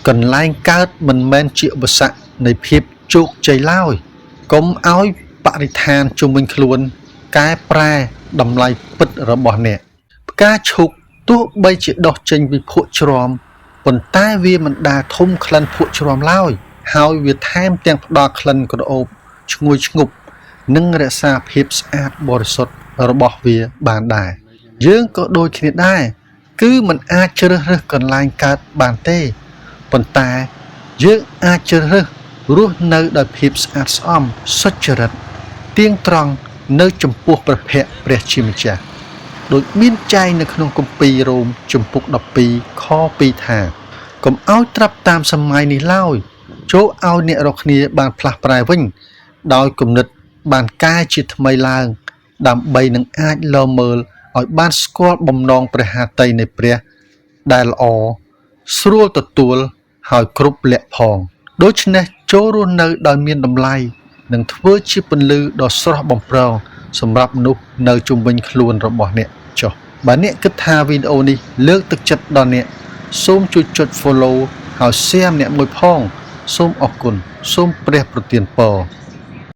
កន្លែងកើតមិនមែនជាឧបសគ្គនៃភាពជោគជ័យឡើយកុំឲ្យបរិស្ថានជុំវិញខ្លួនកែប្រែតម្លៃពិតរបស់អ្នកផ្កាឈូកទោះបីជាដុះចេញពីភក់ជ្រាំប៉ុន្តែវាមិនដែលធំក្លិនភក់ជ្រាំឡើយហើយវាថែមទាំងផ្ដល់ក្លិនក្រអូបឈ្ងុយឈ្ងប់និងរក្សាភាពស្អាតបរិសុទ្ធរបស់វាបានដែរយើងក៏ដូចគ្នាដែរគឺមិនអាចជ្រើសរើសកន្លែងកើតបានទេប៉ុន្តែយើងអាចជ្រើសរើសរស់នៅដោយភាពស្អាតស្អំសុចរិតទៀងត្រង់នៅចំពោះព្រះភ័ក្ត្រព្រះជាម្ចាស់ដូចមានចែងនៅក្នុងគម្ពីររ៉ូមជំពូក12ខ2ថាកុំឲ្យត្រាប់តាមសម័យនេះឡើយចូលឲ្យអ្នករកគ្នាបានផ្លាស់ប្រែវិញដោយគំនិតបានកែជាថ្មីឡើងដើម្បីនឹងអាចលមើលឲ្យបានស្គាល់បំណងព្រះហឫទ័យនៃព្រះដែលល្អស្រួលទទួលហើយគ្រប់លក្ខផងដូច្នេះចូលរស់នៅដោយមានតម្លៃនិងធ្វើជាពន្លឺដ៏ស្រស់បំព្រងសម្រាប់មនុស្សនៅជុំវិញខ្លួនរបស់អ្នកចុះបើអ្នកគិតថាវីដេអូនេះលើកទឹកចិត្តដល់អ្នកសូមជួយចុច Follow ហើយ Share ម្នាក់មួយផងសូមអរគុណសូមព្រះប្រទានពរ។